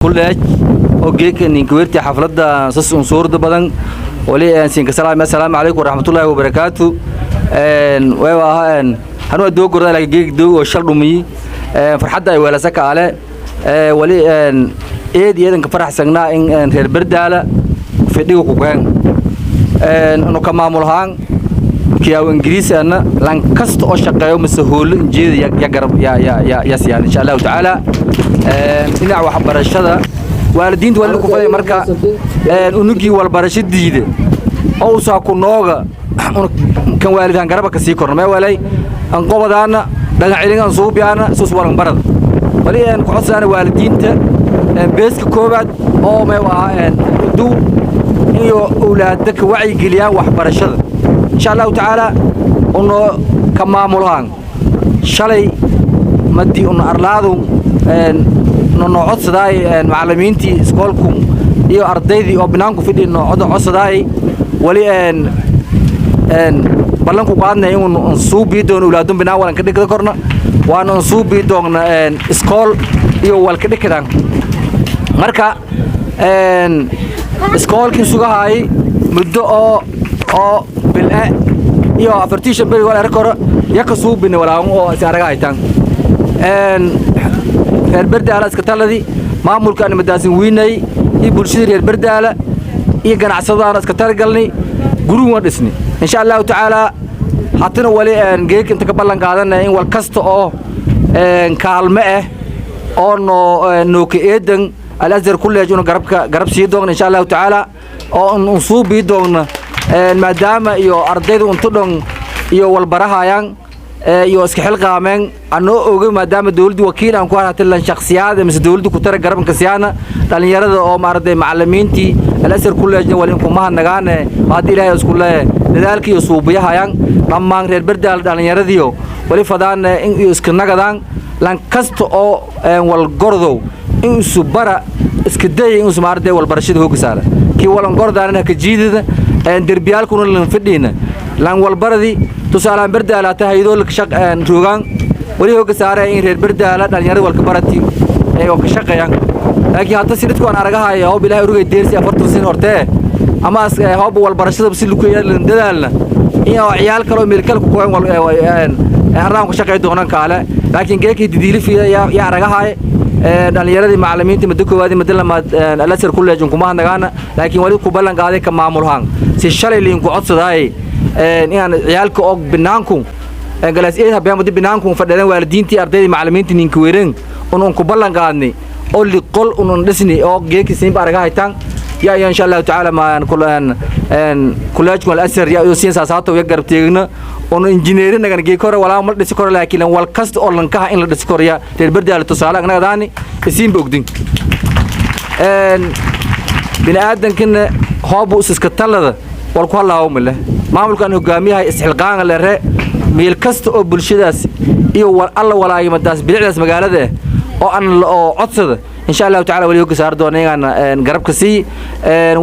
College oo geeka ninkaweerti xafladda sas unsuurda badan wali siinka salaam. Assalaamu calaykum waraxmatullaahi wabarakaatu. Way aha hanu adoo gorda laakiin geek dow oo shal dhumiyi farxadda ay weelasa kaale wali eed eedanka faraxsagnaa in reer Berdaala fadhiga ku keen anu ka maamul ahaan kiyaaw Ingiriis ana lan kasta oo shaqeeyo mise hoolo injeeda ya garab ya ya ya ya siyaan, insha Allahu tacaala. Dhinaca waxbarashada waalidiinta waa ku faday marka unugii walbarasho diide oo usaa ku nooga kan waalidahan garaba ka sii korno mee walay an qobadaana dhagan celin an suubiyaana sus walan barada wali ku codsaana waalidiinta beeska koobaad oo mee ahaa duw iyo awlaadda ka wacyigeliyaan waxbarashada, insha Allahu tacaala. Uno ka maamulahaan shalay madii un arlaadu noo codsadaay macallimiintii iskoolku iyo ardaydii oo binaanku fidhi noo codsadaay wali ballanku qaadnay in un suubii doono awlaadun binaan walan ka dhigda korna waana un suubii doonna iskool iyo walka dhikadaan. Marka iskoolkii sugahaay muddo oo bil'e iyo 45 beri wal erkoro yaka suubine walaawan oo is araga haytaan. Reer Berdaala iska taladi, maamulka aan madaasin wiinay iyo bulshada reer Berdaala iyo ganacsadaana iska talagalnay, gurigu waan dhisnay, insha Allahu tacaala. Hatina wali geek inta ka ballan qaadanay in wal kasta oo kaalme ah oo noo nooka eedan Al-Azhar College una garabka garab sii doogna, insha Allahu tacaala, oo un suubii doogna maadaama iyo ardayda unta dhon iyo walbarahayaan iyo iska xilqaameen anoo oga maadaama dawladdu wakiil aan ku hatilan shakhsiyaad mise dawladdu ku tara garabka siyaana dhalinyarada oo maaragtay macallimiintii Al-Azhar College wali ku mahadnagaane hadii Ilaahay isku leeyahay dadaalkii iyo suubiyahayaan. Dhammaan reer Berdaal dhalinyaradiyo wali fadaan in iyo iska nagadaan lan kasta oo wal gordow in isu bara iska day in isu maaragtay wal barashada hooga saara kii walan gordaana ka jiidida derbiyaalkuna lan fadhiina lan walbaradi. Tusaalaan Berdaala ta hayadoo la shaq roogaan wali hooga saara in reer Berdaala dhalinyarada walka barati ee oo ka shaqeeyaan. Laakiin hadda sidadku aan aragahay oo Ilaahay urugay deersi 40 sin hortee ama hoob walbarashada si lagu yeelan dadaalna in oo ciyaal kale oo meel kale ku kooyan wal araan ku shaqeey doonaan kaale. Laakiin geekii didiili fiida yaa aragahay dhalinyaradii macallimiinta muddo koowaad, muddo lamaad Al-Azhar College kuma hadnagaana. Laakiin wali ku ballan qaaday ka maamulhaan si shalay liin ku codsadaay inaan ciyaalka og binaanku galaas eed habeen muddo binaanku fadhiyeen waalidiintii, ardaydii, macallimiintii ninka weereen un ku ballan qaadnay oo liqol un dhisni oo geeki siinba araga haytaan ya insha Allahu tacaala. Ma kulan college Al-Azhar ya siin saasato ya garab teegna on injineerin nagan geek hore walaa ma dhisi karo, laakiin wal kasta oo lankaha in la dhisi karo ya reer Berdaal tusaale anagadaani isiin ogdin bini aadankana hoobu iska talada wal ku halaawo male. Maamulkan hogaamiyaha isxilqaan lere meel kasta oo bulshadaas iyo wal alla walaayimadaas bilicdaas magaalada oo aan oo codsada, insha Allahu tacaala wali hogga saar doona inaan garabka sii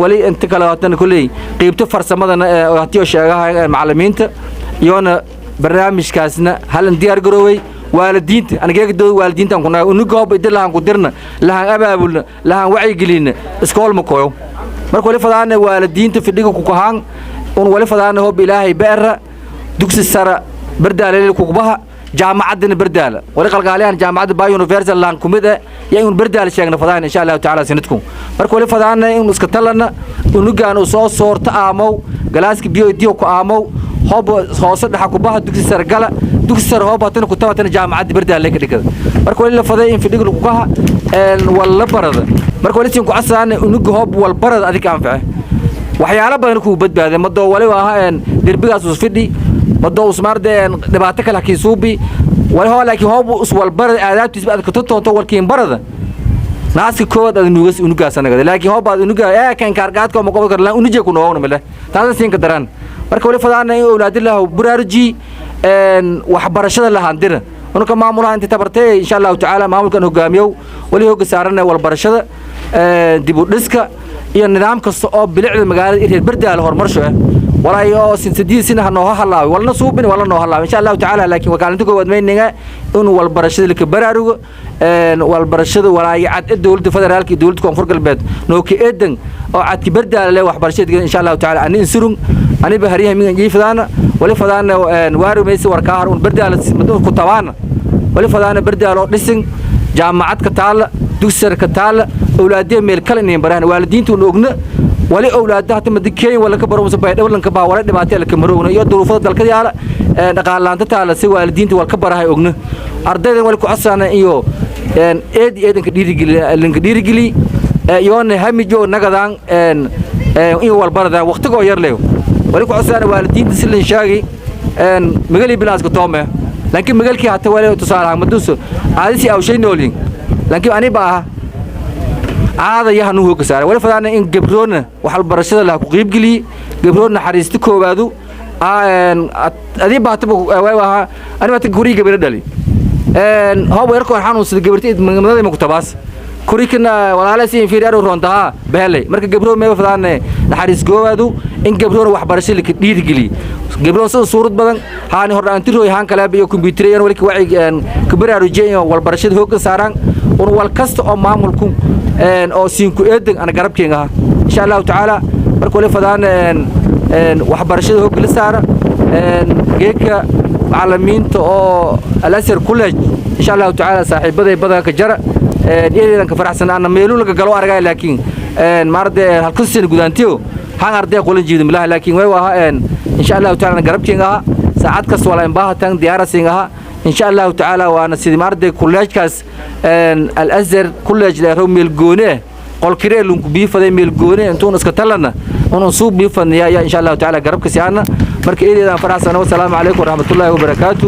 wali inta kale. Haatan kulley qeybta farsamadana hatii oo sheegaha macallimiinta iyona barnaamijkaasna halan diyaar garooway waalidiinta anigeega dood waalidiinta aan ku nahay unuga hoob idin lahan ku dirna lahan abaabulna lahan wacyigelinna iskool ma koyo. Marka wali fadaana waalidiinta fidhiga ku kahaan un wali fadaana hoob Ilaahay beera dugsi sara Berdaaleel kubaha jaamacaddana Berdaala wali qalqaaliyahan jaamacadda Ba Universal laan kumid eh ya in Berdaala sheegna fadaan, insha Allahu tacaala, sanadku. Marka wali fadaana in iska talana unugaan uu soo soorto aamow galaaska biyo diyo ku aamow hoob hoose dhaxa kubaha dugsi sare gala dugsi sare hoob hatana ku tabatana jaamacadda Berdaala ka dhigada. Marka wali la faday in fidhiga lagu kaha wal la barada. Marka wali siin ku codsadaan unuga hoob wal barada adiga anface waxyaalo badan ku badbaaday madoo wali aha derbigaas us fidhi madoo usmaarde dhibaato kale hakii suubi wali hoo. Laakiin hoob us walbarada aadaabtiis aad ka toonto walkiin barada naaska koowaad aad nuugas unugaas anagada. Laakiin hoob aad unuga ee kan kaargaadka ma qobo karlaan unuje ku noogna male taasa siin ka daran. Marka wali fadaana in awlaadilah buraaruji waxbarashada lahaandira unuka maamulaha inta tabartay, insha Allahu tacaala. Maamulkan hogaamiyow wali hooga saarana walbarashada, dib u dhiska iyo nidaam kasta oo bilicda magaalada reer Berdaal horumarsho ah walaa oo sinsadiisina ha nooha halaaway walna suubin wala noo halaaway, insha Allahu tacaala. Laakiin wakaalinta koowaad mayninga in walbarashada laka baraarugo. Walbarashada walaaya cad ee dowladda federaalka iyo dowladda Koonfur Galbeed nooka eedan oo cadki Bardaala leh waxbarashada, insha Allahu tacaala ani insurung aniba haryaha mingan jiifadaana wali fadaana waarumaysa warkaahar un Bardaala ku tabaana wali fadaana Bardaala oo dhisin, jaamacad ka taala, dugsi ka taala, awlaadee meel kale inay baraan waalidiintu ogna. Wali awlaada hata madi Kenya wala ka baro mase Baydhabo lanka baa wala dhibaato la kamarowna iyo duruufada dalka yaala, dhaqaalaanta taala, si waalidiinta wal ka barahay ogna. Ardaydan wali ku codsana iyo eed eedanka dhiirigeli lanka dhiirigeli yoona hamijo nagadaan in walbaradaan waqtigoo yar leeyo. Wali ku codsana waalidiinta si lan sheegay magali bilaaska toome, laakiin magalkii hata wali tusaalaha maduuso aadisi aw shay noolin, laakiin ani baa ah caada yaha nu hooga saaray. Wali fadaana in gabroona waxbarashada laha ku qiibgeliye, gabroon naxariista koowaadu adii baataba way ahaa. Ani baata kurii gabra dhali hoob yarkoon xanuunsada gabarti madada ma ku tabaas kurikana walaala si fiiri aru roontaha behelay. Marka gabroon meeba fadaane naxariis goowaadu in gabroon waxbarasho la dhiirigeliye, gabroon sida suurad badan haani hordhaanti rooy haan kale iyo kombiyuutaryan wali wacyi ka baraarujiye in walbarashada hoogga saaraan un wal kasta oo maamulku oo siinku eedan ana garabkeenga aha, insha Allahu tacaala. Marka wali fadaan waxbarashada hoogga la saara geedka macallimiinta oo Al-Azhar College, insha Allahu tacaala saaxiibaday badanka jara iyadeedan ka faraxsan ana meelu laga galo argay, laakiin maarade halkan sin gudaantiyo haan arday qolan jiido milaha, laakiin way waha insha Allahu tacaala garabkeenga aha, saacad kasta wala imbaahatan diyaarasiin aha, insha Allahu tacaala. Waana sidii maarade kolleejkaas Al-Azhar College leero meel goone qolkiree lunku biifaday meel goone intuun iska talana unun suuq biifadniya ya, insha Allahu tacaala garabka siyaana. Marka eedeedaan faraxsana. Wasalaamu calaykum waraxmatullaahi wabarakaatu.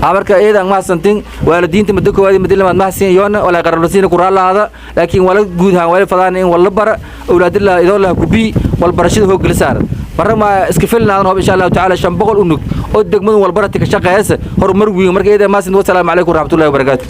Marka eedan mahadsantin waalidiinta muddo koowaad, muddo labaad mahadsan yoona wala qararsiina ku raalaada, laakiin wala guud ahaan wala fadaan in wala bara awlaadillah idoo lah kubi wal barashada hoog la saar barra ma iska filnaadan hoob, insha Allahu tacaala 500 unug oo degmadu wal barati ka shaqeeysa horumar weyn. Marka eedan mahadsan. Wasalaamu calaykum waraxmatullaahi wabarakaatu.